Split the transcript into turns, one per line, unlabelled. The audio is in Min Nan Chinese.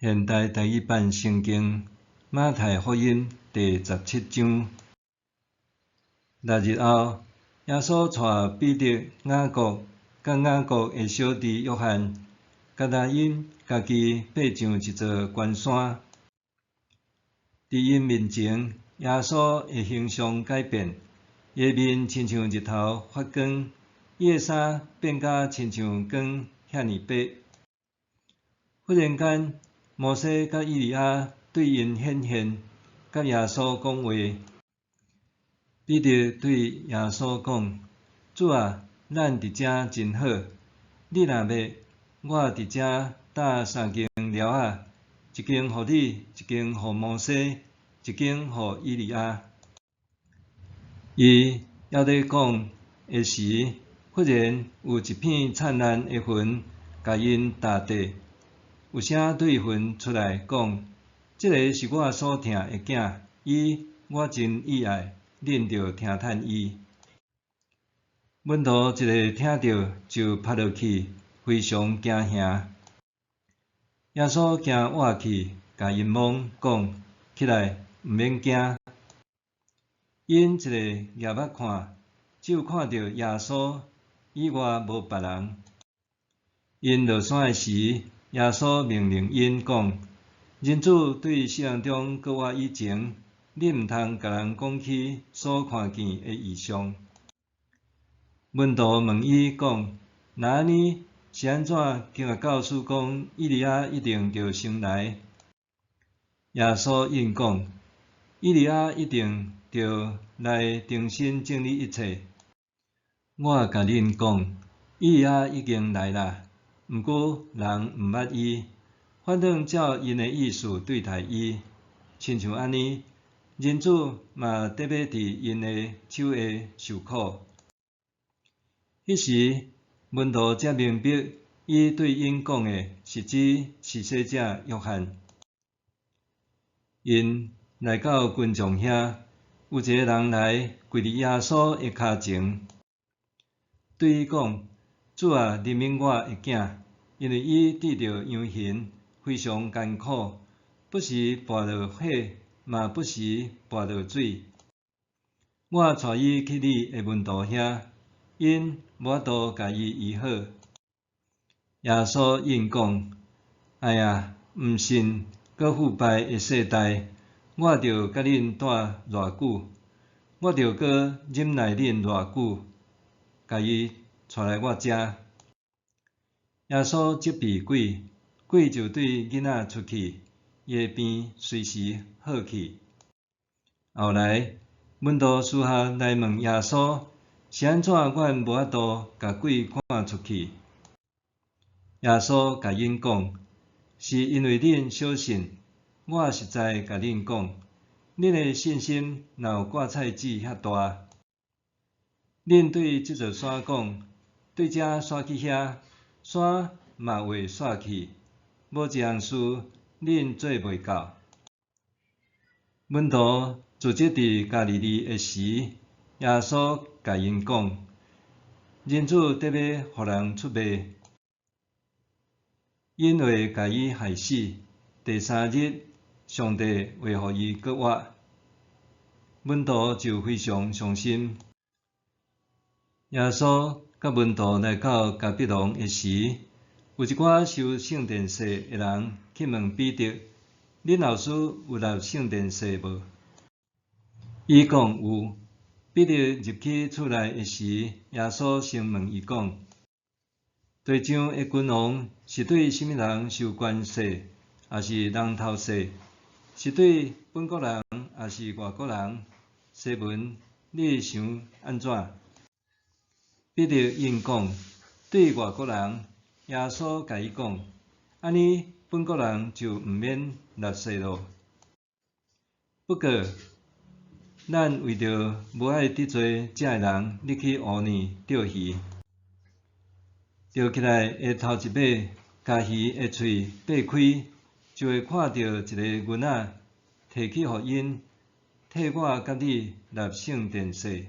現代台語版聖經馬太福音第17章。6日後，耶穌帶彼得、雅各佮雅各的小弟約翰，共𪜶家己爬上一座懸山。佇𪜶面前，耶穌的形象改變，伊的面親像日頭發光，伊的衫變甲親像光遐爾白。忽然間，摩西佮以利亞對𪜶顯現，佮耶穌講話。彼得對耶穌講：主啊，咱佇遮真好，你若欲，我佇遮搭三間寮仔，一間予你，一間予摩西，一間予以利亞。伊猶咧講的時，忽然有一片燦爛的雲共𪜶罩著。有聲對雲出來講：這个是我所疼的囝，伊我真喜愛，恁著聽趁伊。門徒一下聽著，就趴落去，非常驚嚇。耶穌行倚去，共𪜶摸，講：起來，毋免驚。𪜶一下舉目看，只有看著耶穌，以外無別人。𪜶落山的時，耶穌命令𪜶講：人子對死人中閣活以前，恁毋通共人講起所看見的異象。門徒問伊講：若按呢，是按怎經學教師講以利亞一定著先來？耶穌應講：以利亞一定著來重新整理一切。我共恁講，以利亞已經來啦。毋過人毋捌伊，反轉照𪜶的意思對待伊，親像按呢，人子嘛得欲佇𪜶的手下受苦。彼時，門徒才明白，伊對𪜶講的是指施洗者約翰。𪜶來到群眾遐，有一个人來跪佇耶穌的跤前，對伊講：主啊，憐憫我的囝，因為伊得著陽眩，非常艱苦，不時跋落火，嘛不時跋落水。我帶伊去你的門徒遐，𪜶無法度共伊醫好。耶穌應講：哎呀，毋信閣腐敗的世代，我著佮恁蹛偌久？我著閣忍耐恁偌久？共伊帶來我遮。耶穌責備鬼，鬼就對囡仔出去，伊的病隨時好去。後來，門徒私下來問耶穌：是按怎阮無法度共鬼趕出去？耶穌共𪜶講：是因為恁小信。我實在共恁講，恁的信心若有芥菜籽遐大，恁對這座山講：對遮徙去遐，山嘛會徙去，無一項事恁做袂到。門徒聚集佇加利利的時，耶穌共𪜶講：人子得欲予人出賣，𪜶會共伊害死，第三日，上帝會予伊閣活。門徒就非常傷心。耶穌佮門徒來到迦百農的時，有一寡收聖殿稅的人去問彼得：恁老師有納聖殿稅無？伊講有。彼得入去厝內的時，耶穌先問伊講：地上的君王是對啥物人收關稅，抑是人頭稅？是對本國人，抑是外國人？西門，你想按怎？彼得應講：對外國人。耶穌共伊講：按呢，本國人就毋免納稅囉。不過，咱為著無愛得罪遮的人，入去湖裡釣魚。釣起來的頭一擺，共魚的喙擘開，就會看著一个銀仔，提去予𪜶，替我佮你納聖殿稅。